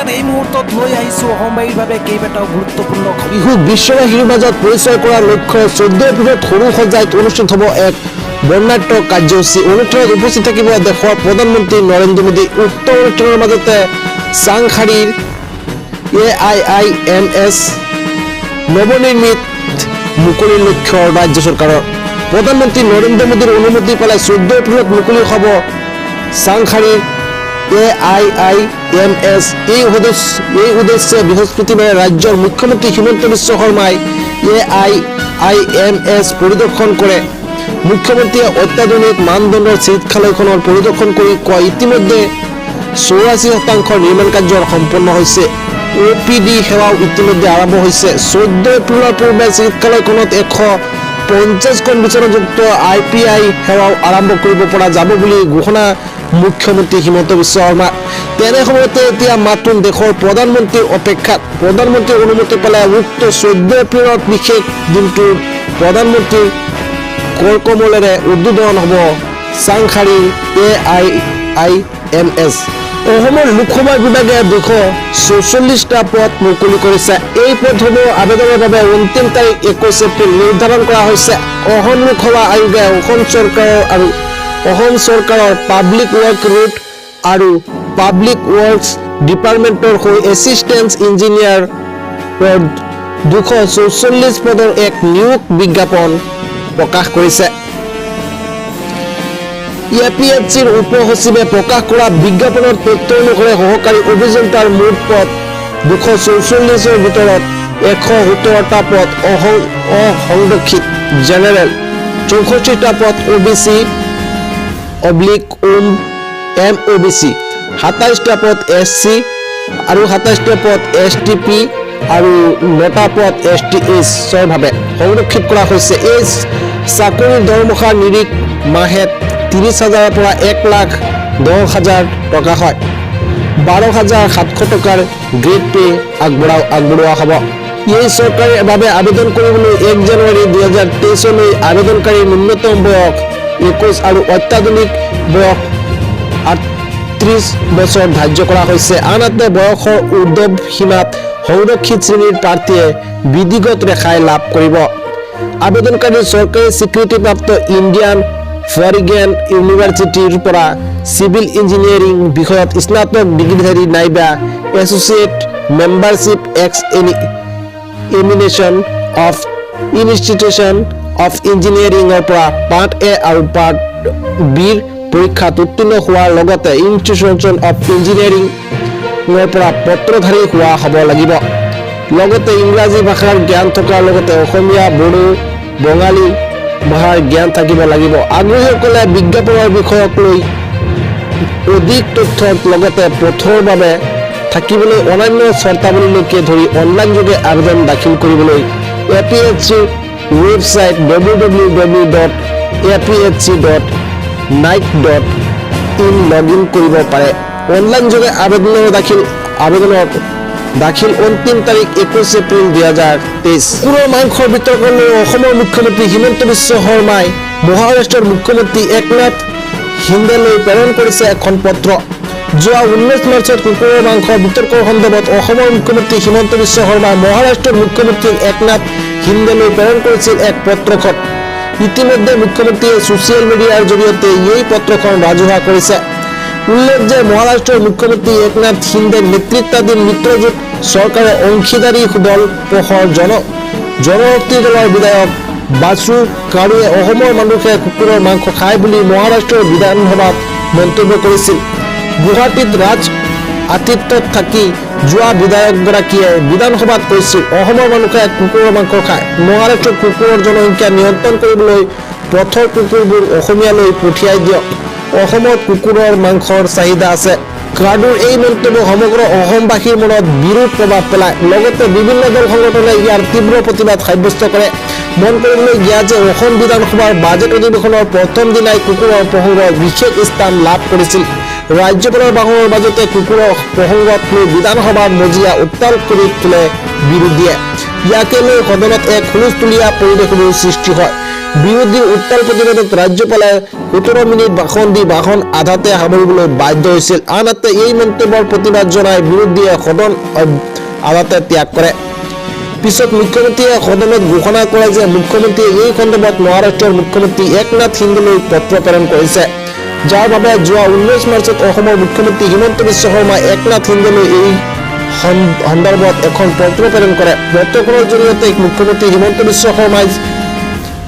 নমস্কাৰ, এই মুহূৰ্তত লৈ আহিছোঁ অসমবাসীৰ বাবে কেইবাটাও গুৰুত্বপূৰ্ণ খবৰ। বিহুক বিশ্ববাসীৰ মাজত পৰিচয় কৰাৰ লক্ষ্যৰে 14 এপ্ৰিলত সৰুসজাইত অনুষ্ঠিত হ'ব এক বৰ্ণাঢ্য কাৰ্যসূচী। অনুষ্ঠানত উপস্থিত থাকিব দেশৰ প্ৰধানমন্ত্ৰী নৰেন্দ্ৰ মোদী। উক্ত অনুষ্ঠানৰ মাজতে চাংসাৰীৰ এআইআইএমএছ নৱনিৰ্মিত মুকলিৰ লক্ষ্য ৰাজ্য চৰকাৰৰ। প্ৰধানমন্ত্ৰী নৰেন্দ্ৰ মোদীৰ অনুমতি পালে 14 এপ্ৰিলত মুকলি হ'ব চাংসাৰীৰ এআইআইএমএছ। এই উদ্দেশ্যে বৃহস্পতিবাৰে ৰাজ্যৰ মুখ্যমন্ত্ৰী হিমন্ত বিশ্ব শৰ্মাই এআইআইএমএছ পৰিদৰ্শন কৰে। মুখ্যমন্ত্ৰীয়ে অত্যাধুনিক মানদণ্ডৰ চিকিৎসালয়খনৰ পৰিদৰ্শন কৰি কয়, ইতিমধ্যে 84% নিৰ্মাণ কাৰ্য সম্পন্ন হৈছে। অ' পি ডি সেৱাও ইতিমধ্যে আৰম্ভ হৈছে। 14 এপ্ৰিলৰ পূৰ্বে চিকিৎসালয়খনত 150খন বিচনাযুক্ত আই পি আই সেৱাও আৰম্ভ কৰিব পৰা যাব বুলি ঘোষণা মুখ্যমন্ত্ৰী হিমন্ত বিশ্ব শৰ্মা। তেনে সময়তে এতিয়া মাথোন দেশৰ প্ৰধানমন্ত্ৰীৰ অপেক্ষাত। প্ৰধানমন্ত্ৰীৰ অনুমতি পালে উক্ত 14 এপ্ৰিলত বিশেষ দিনটোৰ প্ৰধানমন্ত্ৰীৰ কৰকমলেৰে উদ্বোধন হ'ব চাংসাৰীৰ এআইআইএমএছ। অসমৰ লোকসেৱা বিভাগে 244টা পদ মুকলি কৰিছে। এই পদসমূহ আবেদনৰ বাবে অন্তিম তাৰিখ 21 এপ্ৰিল নিৰ্ধাৰণ কৰা হৈছে। অসম লোকসেৱা আয়োগে অসম চৰকাৰৰ আৰু অসম চৰকাৰৰ পাব্লিক ৱৰ্ক ৰোড আৰু পাব্লিক ৱৰ্কছ ডিপাৰ্টমেণ্টৰ হৈ এছিষ্টেণ্ট ইঞ্জিনিয়াৰ 244 পদৰ এক নিয়োগ বিজ্ঞাপন প্ৰকাশ কৰিছে। এ পি এছ চিৰ উপ সচিবে প্ৰকাশ কৰা বিজ্ঞাপনৰ তথ্য অনুসৰি সহকাৰী অভিযন্তাৰ মুঠ পদ 244ৰ ভিতৰত 117টা পদ অসংৰক্ষিত জেনেৰেল, 64টা পদ অ' বি চি অব্লিক ওম এম অ' বি চি, 27টা পদ এছ চি আৰু 27টা পদ এছ টি পি আৰু 9টা পদ এছ টি এইচৰ বাবে সংৰক্ষিত কৰা হৈছে। এই চাকৰিৰ দৰমহাৰ নিৰিখ মাহে 30 হাজাৰৰ পৰা 1,10,000 টকা হয়। 12,700 টকাৰ গ্ৰেড পে' আগবঢ়োৱা হ'ব। এই চৰকাৰৰ বাবে আবেদন কৰিবলৈ 1 জানুৱাৰী 2023লৈ আবেদনকাৰীৰ ন্যূনতম বয়স 21 আৰু অত্যাধুনিক বয়স 38 বছৰ ধাৰ্য কৰা হৈছে। আনহাতে বয়সৰ ঊৰ্ধ সীমাত সংৰক্ষিত শ্ৰেণীৰ প্ৰাৰ্থীয়ে বিধিগত ৰেহাই লাভ কৰিব। আবেদনকাৰীৰ চৰকাৰী স্বীকৃতিপ্ৰাপ্ত ইণ্ডিয়ান ফৰেইন ইউনিভাৰ্চিটিৰ পৰা চিভিল ইঞ্জিনিয়াৰিং বিষয়ত স্নাতক ডিগ্ৰীধাৰী নাইবা associate membership examination of institution of ইঞ্জিনিয়াৰিঙৰ পৰা পাৰ্ট এ আৰু পাৰ্ট বিৰ পৰীক্ষাত উত্তীৰ্ণ হোৱাৰ লগতে ইনষ্টিটিউশ্যন অফ ইঞ্জিনিয়াৰিঙৰ পৰা পত্ৰধাৰী হোৱা হ'ব লাগিব। লগতে ইংৰাজী ভাষাৰ জ্ঞান থকাৰ লগতে অসমীয়া, বড়ো, বঙালী ভাষাৰ জ্ঞান থাকিব লাগিব। আগ্ৰহীসকলে বিজ্ঞাপনৰ বিষয়ক লৈ অধিক তথ্যৰ লগতে পথৰ বাবে থাকিবলৈ অন্যান্য চৰ্তাৱলীলৈকে ধৰি অনলাইনযোগে আবেদন দাখিল কৰিবলৈ এ পি এছ চিৰ ৱেবছাইট www.apsc.nic.in log in কৰিব পাৰে। অনলাইনযোগে আবেদনৰ দাখিল অন্তিম তাৰিখ 21 এপ্ৰিল 2023। কুকুৰৰ মাংসৰ বিতৰ্কলৈ অসমৰ মুখ্যমন্ত্ৰী হিমন্ত বিশ্ব শৰ্মাই মহাৰাষ্ট্ৰৰ মুখ্যমন্ত্ৰী একনাথ সিন্দেলৈ প্ৰেৰণ কৰিছে এখন পত্ৰ। যোৱা 19 মাৰ্চত কুকুৰৰ মাংস বিতৰ্কৰ সন্দৰ্ভত অসমৰ মুখ্যমন্ত্ৰী হিমন্ত বিশ্ব শৰ্মাই মহাৰাষ্ট্ৰৰ মুখ্যমন্ত্ৰী একনাথ সিন্দেলৈ প্ৰেৰণ কৰিছিল এক পত্ৰখন। ইতিমধ্যে মুখ্যমন্ত্ৰীয়ে ছ'চিয়েল মিডিয়াৰ জৰিয়তে এই পত্ৰখন ৰাজহুৱা কৰিছে। উল্লেখ যে মহাৰাষ্ট্ৰৰ মুখ্যমন্ত্ৰী একনাথ সিন্দেৰ নেতৃত্বাধীন মিত্ৰজোঁট চৰকাৰৰ অংশীদাৰী দল প্ৰহৰ জনশক্তি দলৰ বিধায়ক বাচু কাড়ুৱে অসমৰ মানুহে কুকুৰৰ মাংস খায় বুলি মহাৰাষ্ট্ৰৰ বিধানসভাত মন্তব্য কৰিছিল। গুৱাহাটীত ৰাজ আতিথ্যত থাকি যোৱা বিধায়কগৰাকীয়ে বিধানসভাত কৈছিল, অসমৰ মানুহে কুকুৰৰ মাংস খায়। মহাৰাষ্ট্ৰত কুকুৰৰ জনসংখ্যা নিয়ন্ত্ৰণ কৰিবলৈ পথৰ কুকুৰবোৰ অসমলৈ পঠিয়াই দিয়ক। অসমত কুকুৰৰ মাংসৰ চাহিদা আছে। কাডুৰ এই মন্তব্য সমগ্ৰ অসমবাসীৰ মনত বিৰূপ প্ৰভাৱ পেলায়। লগতে বিভিন্ন দল সংগঠনে ইয়াৰ তীব্ৰ প্ৰতিবাদ সাব্যস্ত কৰে। মন কৰিবলগীয়া যে অসম বিধানসভাৰ বাজেট অধিৱেশনৰ প্ৰথম দিনাই কুকুৰৰ প্ৰসংগত বিশেষ স্থান লাভ কৰিছিল। ৰাজ্যপালৰ ভাষণৰ মাজতে কুকুৰৰ প্ৰসংগত লৈ বিধানসভাৰ মজিয়া উত্তাল কৰি তোলে বিৰোধীয়ে। ইয়াকে লৈ সদনত এক হুলস্থুলীয়া পৰিৱেশৰো সৃষ্টি হয়। বিৰোধীৰ উত্তাল প্ৰতিবাদত ৰাজ্যপালে 17 মিনিট ভাষণ দি ভাষণ আধাতে সামৰিবলৈ বাধ্য হৈছিল। আনহাতে এই মন্তব্যৰ প্ৰতিবাদ জনাই বিৰোধীয়ে সদন আধাতে ত্যাগ কৰে। পিছত মুখ্যমন্ত্ৰীয়ে সদনত ঘোষণা কৰে যে মুখ্যমন্ত্ৰীয়ে এই সন্দৰ্ভত মহাৰাষ্ট্ৰৰ মুখ্যমন্ত্ৰী একনাথ সিন্দেলৈ পত্ৰ প্ৰেৰণ কৰিছে। যাৰ বাবে যোৱা 19 মাৰ্চত অসমৰ মুখ্যমন্ত্ৰী হিমন্ত বিশ্ব শৰ্মাই একনাথ সিন্দেলৈ এই সন্দৰ্ভত এখন পত্ৰ প্ৰেৰণ কৰে। পত্ৰখনৰ জৰিয়তে মুখ্যমন্ত্ৰী হিমন্ত বিশ্ব শৰ্মাই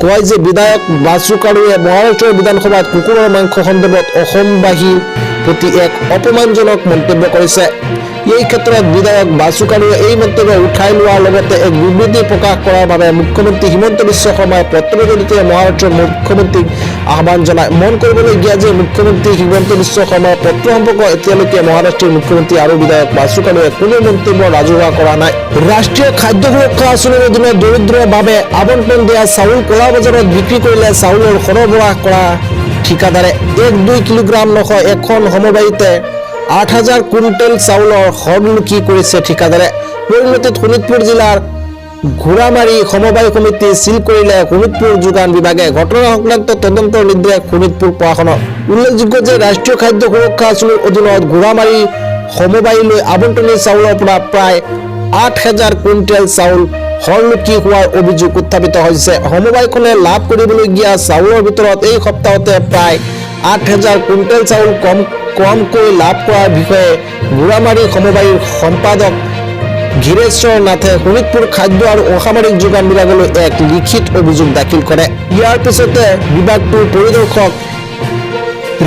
কয় যে বিধায়ক বাচু কাড়ুৱে মহাৰাষ্ট্ৰৰ বিধানসভাত কুকুৰৰ মাংস সন্দৰ্ভত অসমবাসীৰ প্ৰতি এক অপমানজনক মন্তব্য কৰিছে। এই ক্ষেত্ৰত বিধায়ক বাচু কাড়ুৱে এই মন্তব্য উঠাই লোৱাৰ লগতে এক বিবৃতি প্ৰকাশ কৰাৰ বাবে মুখ্যমন্ত্ৰী হিমন্ত বিশ্ব শৰ্মাই পত্ৰৰ জৰিয়তে মহাৰাষ্ট্ৰৰ মুখ্যমন্ত্ৰীক আহ্বান জনায়। মন কৰিবলগীয়া যে মুখ্যমন্ত্ৰী হিমন্ত বিশ্ব শৰ্মাৰ পত্ৰ সম্পৰ্কত এতিয়ালৈকে মহাৰাষ্ট্ৰৰ মুখ্যমন্ত্ৰী আৰু বিধায়ক বাচু কাড়ুৱে কোনো মন্তব্য ৰাজহুৱা কৰা নাই। ৰাষ্ট্ৰীয় খাদ্য সুৰক্ষা আঁচনিৰ অধীনত দৰিদ্ৰৰ বাবে আবণ্টন দিয়া চাউল ক'লা বজাৰত বিক্ৰী কৰিলে চাউলৰ সৰবৰাহ কৰা ঠিকাদাৰে। 1-2 কিলোগ্ৰাম নহয়, এখন সমবায়িতে 8000 কুইণ্টেল চাউলৰ হৰলুকি কৰিছে ঠিকাদাৰে। পৰিণতিত শোণিতপুৰ জিলাৰ ঘোঁৰামাৰী সমবায় সমিতি চিল কৰিলে শোণিতপুৰ যোগান বিভাগে। ঘটনা সংক্ৰান্ত তদন্তৰ নিৰ্দেশ শোণিতপুৰ প্ৰশাসনৰ। উল্লেখযোগ্য যে ৰাষ্ট্ৰীয় খাদ্য সুৰক্ষা আঁচনিৰ অধীনত ঘোঁৰামাৰী সমবায়লৈ আবণ্টনী চাউলৰ পৰা প্ৰায় 8000 কুইণ্টেল চাউল হৰলুকি হোৱাৰ অভিযোগ উত্থাপিত হৈছে। সমবায়খনে লাভ কৰিবলগীয়া চাউলৰ ভিতৰত এই সপ্তাহতে প্ৰায় 8000 কুইণ্টেল চাউল কমকৈ লাভ কৰাৰ বিষয়ে ঘোঁৰামাৰী সমবায়ীৰ সম্পাদক ধীৰেশ্বৰ নাথে শোণিতপুৰ খাদ্য আৰু অসামৰিক যোগান বিভাগলৈ এক লিখিত অভিযোগ দাখিল কৰে। ইয়াৰ পিছতে বিভাগটোৰ পৰিদৰ্শক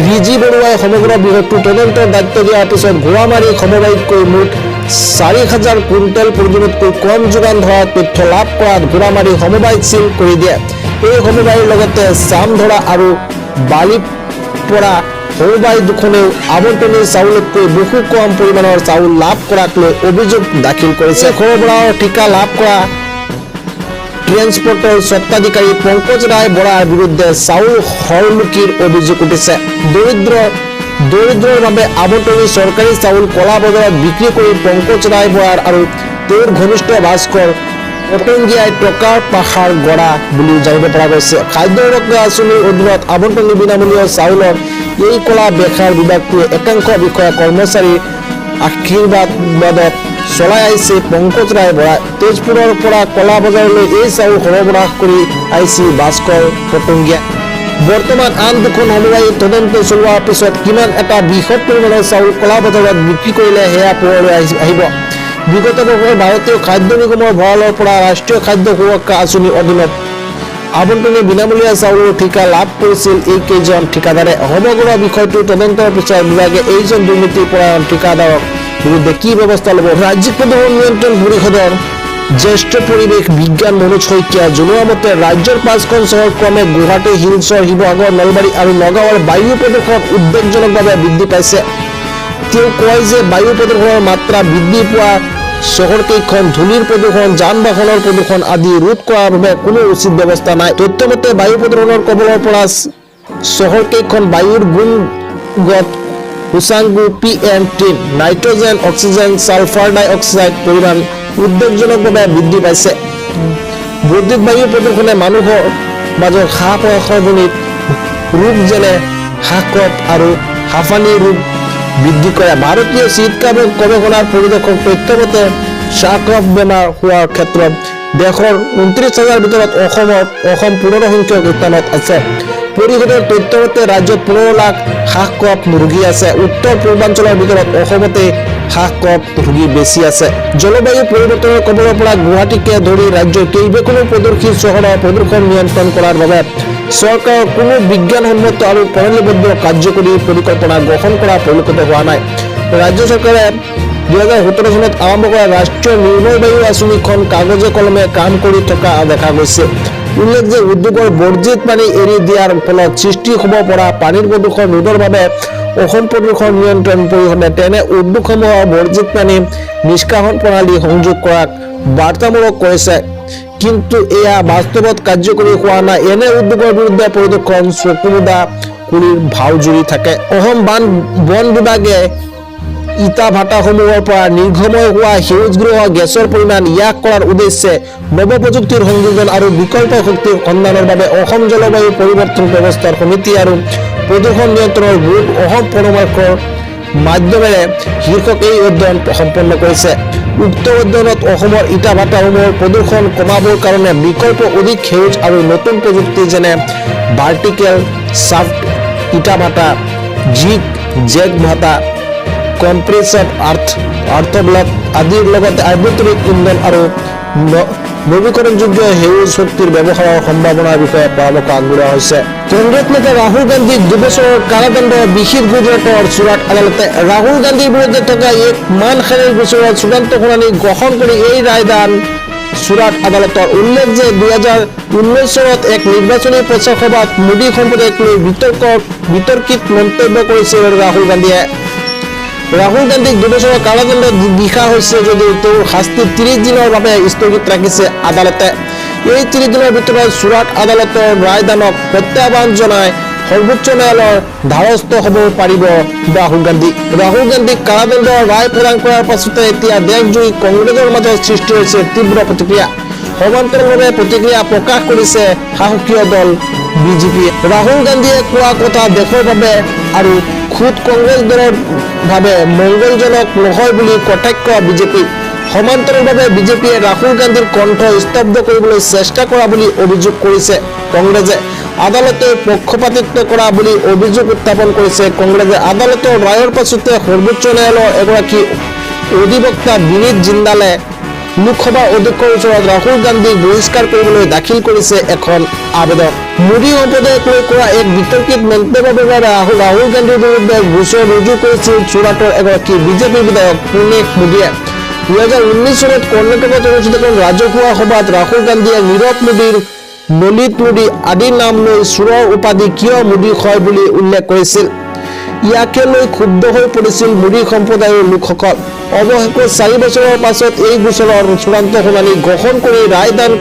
ৰিজি বৰুৱাই সমগ্ৰ বিষয়টোৰ তদন্তৰ দায়িত্ব দিয়াৰ পিছত ঘোঁৰামাৰী সমবায়িতকৈ মুঠ 4000 কুইণ্টেল প্ৰয়োজনতকৈ কম যোগান ধৰাৰ তথ্য লাভ কৰাত ঘোঁৰামাৰী সমবায় চিল কৰি দিয়ে। এই সমবায়ৰ লগতে চামধৰা আৰু বালিপৰা সমবায় দুখনেও আবণ্টনী চাউলতকৈ বহু কম পৰিমাণৰ চাউল লাভ কৰাক লৈ অভিযোগ দাখিল কৰিছে। সৰবৰাহৰ ঠিকা লাভ কৰা ট্ৰেন্সপৰ্টৰ স্বত্বাধিকাৰী পংকজ ৰায় বৰাৰ বিৰুদ্ধে চাউল হৰলুকিৰ অভিযোগ উঠিছে। দৰিদ্ৰৰ বাবে আবণ্টনী চৰকাৰী চাউল কলা বজাৰত বিক্ৰী কৰি পংকজ ৰায় বৰাৰ আৰু তেওঁৰ ঘনিষ্ঠ ভাস্কৰ পতংগীয়াই টকাৰ পাহাৰ গঢ়া বুলি জানিব পৰা গৈছে। খাদ্য সুৰক্ষা আঁচনিৰ অধীনত আবণ্টনী বিনামূলীয়া চাউলৰ এই কলা বেহাৰ বিভাগটোৱে একাংশ বিষয়া কৰ্মচাৰীৰ আশীৰ্বাদত চলাই আহিছে পংকজ ৰায় বৰাই। তেজপুৰৰ পৰা কলা বজাৰলৈ এই চাউল সৰবৰাহ কৰি আহিছিল ভাস্কৰ পতংগীয়া। বৰ্তমান আন দুখন সমবায়ী তদন্ত চলোৱাৰ পিছত কিমান এটা বৃহৎ পৰিমাণৰ চাউল কলা বজাৰত বিক্ৰী কৰিলে সেয়া পোহৰলৈ আহিব। বিগত বৰ্ষৰ ভাৰতীয় খাদ্য নিগমৰ ভঁৰালৰ পৰা ৰাষ্ট্ৰীয় খাদ্য সুৰক্ষা আঁচনিৰ অধীনত আবণ্টনী বিনামূলীয়া চাউলৰ ঠিকা লাভ কৰিছিল এইকেইজন ঠিকাদাৰে। সমগ্ৰ বিষয়টো তদন্তৰ পিছত বিভাগে এইজন দুৰ্নীতিপৰায়ণ ঠিকাদাৰৰ বিৰুদ্ধে কি ব্যৱস্থা ল'ব? ৰাজ্যিক প্ৰদূষণ নিয়ন্ত্ৰণ পৰিষদৰ জ্যেষ্ঠ পৰিৱেশ বিজ্ঞানী মনোজ শইকীয়া জনোৱা মতে ৰাজ্যৰ পাঁচখন চহৰ ক্ৰমে গুৱাহাটী, শিলচৰ, শিৱসাগৰ, নলবাৰী আৰু নগাঁৱৰ বায়ু প্ৰদূষণ উদ্বেগজনকভাৱে বৃদ্ধি পাইছে। তেওঁ কয় যে বায়ু প্ৰদূষণৰ মাত্ৰা বৃদ্ধি পোৱা চহৰকেইখন ধূলিৰ প্ৰদূষণ, যান বাহনৰ প্ৰদূষণ আদি ৰোধ কৰাৰ বাবে কোনো উচিত ব্যৱস্থা নাই। তথ্যমতে বায়ু প্ৰদূষণৰ কবলৰ পৰা চহৰকেইখন বায়ুৰ গুণগত সূচাংক PM10, nitrogen, oxygen, sulphur ডাই অক্সাইড পৰিমাণ উদ্বেগজনকভাৱে বৃদ্ধি পাইছে। বৰ্ধিত বায়ু প্ৰদূষণে মানুহৰ মাজত শ্বাস প্ৰশ্বাসজনিত ৰোগ যেনে শ্বাসকফ আৰু হাঁপানি ৰোগ বৃদ্ধি কৰে। ভাৰতীয় চিকিৎসা গৱেষণাৰ পৰিদৰ্শক তথ্য মতে শ্বাসকফ বেমাৰ হোৱাৰ ক্ষেত্ৰত দেশৰ 29 হাজাৰ ভিতৰত অসম 15 সংখ্যক স্থানত আছে। পৰিষদৰ তথ্য মতে ৰাজ্যত 15 লাখ শ্বাসকফ ৰোগী আছে। উত্তৰ পূৰ্বাঞ্চলৰ ভিতৰত অসমতে শ্বাসকফ ৰোগী বেছি আছে। জলবায়ু পৰিৱৰ্তনৰ কবলৰ পৰা গুৱাহাটীকে ধৰি ৰাজ্যৰ কেইবাখনো প্ৰদূষিত চহৰৰ প্ৰদূষণ নিয়ন্ত্ৰণ কৰাৰ বাবে চৰকাৰৰ কোনো বিজ্ঞানসন্মত আৰু প্ৰণালীবদ্ধ কাৰ্যকৰী পৰিকল্পনা গ্ৰহণ কৰা পৰিলক্ষিত হোৱা নাই। ৰাজ্য চৰকাৰে 2017 চনত আৰম্ভ কৰা ৰাষ্ট্ৰীয় নিৰ্মল বায়ু আঁচনিখন কাগজে কলমে কাম কৰি থকা দেখা গৈছে। উল্লেখ যে উদ্যোগৰ বৰ্জিত পানী এৰি দিয়াৰ ফলত সৃষ্টি হ'ব পৰা পানীৰ প্ৰদূষণ ৰোধৰ বাবে অসম প্ৰদূষণ নিয়ন্ত্ৰণ পৰিষদে তেনে উদ্যোগসমূহৰ বৰ্জিত পানী নিষ্কাশন প্ৰণালী সংযোগ কৰাক বাধ্যতামূলক কৰিছে। কিন্তু এয়া বাস্তৱত কাৰ্যকৰী হোৱা নাই। এনে উদ্যোগৰ বিৰুদ্ধে পৰিদৰ্শন চকুমুদা কুলিৰ ভাও জুৰি থাকে। অসম বন বিভাগে ইটা ভাটাসমূহৰ পৰা নিৰ্গমন হোৱা সেউজগৃহ গেছৰ পৰিমাণ হ্ৰাস কৰাৰ উদ্দেশ্যে নৱ প্ৰযুক্তিৰ সংযোজন আৰু বিকল্প শক্তিৰ সন্ধানৰ বাবে অসম জলবায়ু পৰিৱৰ্তন ব্যৱস্থাৰ সমিতি আৰু প্ৰদূষণ নিয়ন্ত্ৰণৰ বোৰ্ড অসম পৰামৰ্শৰ মাধ্যমেৰে শীৰ্ষক এই অধ্যয়ন সম্পন্ন কৰিছে। উক্ত অধ্যয়নত অসমৰ ইটা ভাটাসমূহৰ প্ৰদূষণ কমাবৰ কাৰণে বিকল্প অধিক সেউজ আৰু নতুন প্ৰযুক্তি, যেনে ভাৰ্টিকেল শ্বাফ্ট ইটা ভাটা, জিগ জেগ ভাটা, কম্প্ৰেছড আৰ্থ ব্লক আদিৰ লগতে আভ্যন্তৰীণ ইন্ধন আৰু নৱীকৰণযোগ্য সেউজ শক্তিৰ ব্যৱহাৰৰ সম্ভাৱনাৰ বিষয়ে পৰামৰ্শ আগবঢ়োৱা হৈছে। কংগ্ৰেছ নেতা ৰাহুল গান্ধীক 2 বছৰৰ কাৰাদণ্ড বিহিল গুজৰাটৰ চুৰাট আদালতে। ৰাহুল গান্ধীৰ বিৰুদ্ধে থকা এক মানহানিৰ গোচৰৰ চূড়ান্ত শুনানি গ্ৰহণ কৰি এই ৰায়দান চুৰাট আদালতৰ। উল্লেখ যে 2019 চনত এক নিৰ্বাচনী প্ৰচাৰ সভাত মোদী সম্প্ৰদায়ক লৈ বিতৰ্কিত মন্তব্য কৰিছিল ৰাহুল গান্ধীয়ে। ৰাহুল গান্ধীক 2 বছৰৰ কাৰাদণ্ড বিহা হৈছে যদিও তেওঁৰ শাস্তি 30 দিনৰ বাবে স্থগিত ৰাখিছে আদালতে। এই 30 দিনৰ ভিতৰত চুৰাট আদালতৰ ৰায়দানক প্ৰত্যাহ্বান জনাই সৰ্বোচ্চ ন্যায়ালয়ৰ দ্বাৰস্থ হ'ব পাৰিব ৰাহুল গান্ধী। ৰাহুল গান্ধীক কাৰাদণ্ডৰ ৰায় প্ৰদান কৰাৰ পাছতে এতিয়া দেশজুৰি কংগ্ৰেছৰ মাজত সৃষ্টি হৈছে তীব্ৰ প্ৰতিক্ৰিয়া। সমান্তৰালভাৱে প্ৰতিক্ৰিয়া প্ৰকাশ কৰিছে শাসকীয় দল বিজেপিয়ে। ৰাহুল গান্ধীয়ে কোৱা কথা দেশৰ বাবে আৰু খোদ কংগ্ৰেছ দলৰ বাবে মংগলজনক নহয় বুলি কটাক্ষ বিজেপি। সমান্তৰালভাৱে বিজেপিয়ে ৰাহুল গান্ধীৰ কণ্ঠ স্তব্ধ কৰিবলৈ চেষ্টা কৰা বুলি অভিযোগ কৰিছে কংগ্ৰেছে। আদালতে পক্ষপাতিত্ব কৰা বুলি অভিযোগ উত্থাপন কৰিছে কংগ্ৰেছে। আদালতৰ ৰায়ৰ পাছতে সৰ্বোচ্চ ন্যায়ালয়ৰ এগৰাকী অধিবক্তা বিনীত জিন্দালে লোকসভাৰ অধ্যক্ষৰ ওচৰত ৰাহুল গান্ধীক বহিষ্কাৰ কৰিবলৈ দাখিল কৰিছে এখন আবেদন। মোদী সম্প্ৰদায়ক লৈ কৰা এক বিতৰ্কিত মন্তব্যৰ বাবে ৰাহুল গান্ধীৰ বিৰুদ্ধে গোচৰ ৰুজু কৰিছিল চুৰাটৰ এগৰাকী বিজেপি বিধায়ক পূৰ্ণেশ মোদীয়ে। 2019 চনত কৰ্ণাটকত অনুষ্ঠিত এখন ৰাজহুৱা সভাত ৰাহুল গান্ধীয়ে নীৰৱ মোদীৰ, ললিত মোদী আদিৰ নাম লৈ চোৰৰ উপাধি কিয় মোদী হয় বুলি উল্লেখ কৰিছিল। ইয়াকে লৈ ক্ষুব্ধ হৈ পৰিছিল মোদী সম্প্ৰদায়ৰ লোকসকল। অৱশেষত 4 বছৰৰ পাছত এই গোচৰৰ চূড়ান্ত শুনানি গ্ৰহণ কৰি ৰায়দান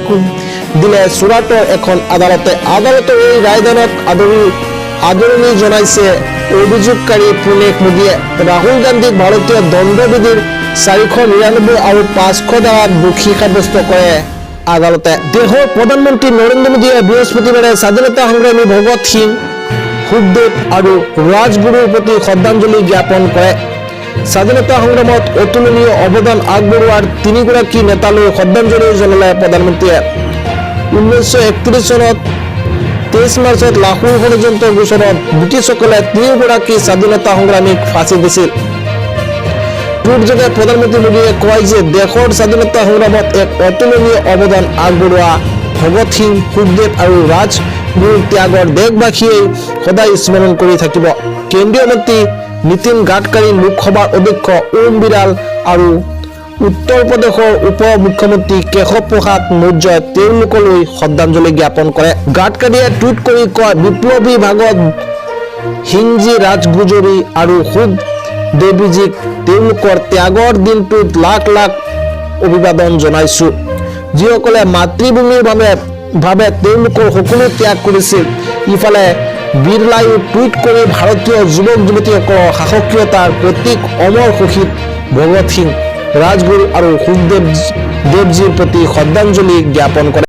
দিলে চুৰাটৰ এখন আদালতে। আদালতৰ এই ৰায়দানক আদৰণি জনাইছে অভিযোগকাৰী পূৰ্ণেশ মোদীয়ে। ৰাহুল গান্ধীক ভাৰতীয় দণ্ডবিধিৰ 499 আৰু 500 ধাৰাত দোষী সাব্যস্ত কৰে আদালতে। দেশৰ প্ৰধানমন্ত্ৰী নৰেন্দ্ৰ মোদীয়ে বৃহস্পতিবাৰে স্বাধীনতা সংগ্ৰামী ভগত সিং, সুখদেৱ আৰু ৰাজগুৰুৰ প্ৰতি শ্ৰদ্ধাঞ্জলি জ্ঞাপন কৰে। স্বাধীনতা সংগ্ৰামত অতুলনীয় অৱদান আগবঢ়োৱাৰ তিনিগৰাকী নেতালৈ শ্ৰদ্ধাঞ্জলি জনালে প্ৰধানমন্ত্ৰীয়ে। 1931 চনত 23 মাৰ্চত লাহোৰ ষড়যন্ত্ৰ গোচৰত ব্ৰিটিছসকলে তিনিওগৰাকী স্বাধীনতা সংগ্ৰামীক ফাঁচি দিছিল। টুইটযোগে প্ৰধানমন্ত্ৰী মোদীয়ে কয় যে দেশৰ স্বাধীনতা সংগ্ৰামত এক অতুলনীয় অৱদান আগবঢ়োৱা ভগত সিং, সুখদেৱ আৰু ৰাজগুৰুৰ ত্যাগৰ দেশবাসীয়ে সদায় স্মৰণ কৰি থাকিব। কেন্দ্ৰীয় মন্ত্ৰী নীতিন গাডকাৰী, লোকসভাৰ অধ্যক্ষ ওম বিৰলা আৰু উত্তৰ প্ৰদেশৰ উপ মুখ্যমন্ত্ৰী কেশৱ প্ৰসাদ মৌৰ্যই তেওঁলোকলৈ শ্ৰদ্ধাঞ্জলি জ্ঞাপন কৰে। গাডকাৰীয়ে টুইট কৰি কয়, "বিপ্লৱী ভগত সিংজী, ৰাজগুৰুজী আৰু সুখদেৱজীক তেওঁলোকৰ ত্যাগৰ দিনটোত লাখ লাখ অভিবাদন জনাইছো, যিসকলে মাতৃভূমিৰ বাবে তেওঁলোকৰ সকলো ত্যাগ কৰিছিল।" ইফালে বিৰলাইও টুইট কৰি ভাৰতীয় যুৱক যুৱতীসকলৰ সাহসিকতাৰ প্ৰতীক অমৰ শ্বহীদ ভগত সিং, ৰাজগুৰু আৰু সুখদেৱ দেৱজীৰ প্ৰতি শ্ৰদ্ধাঞ্জলি জ্ঞাপন কৰে।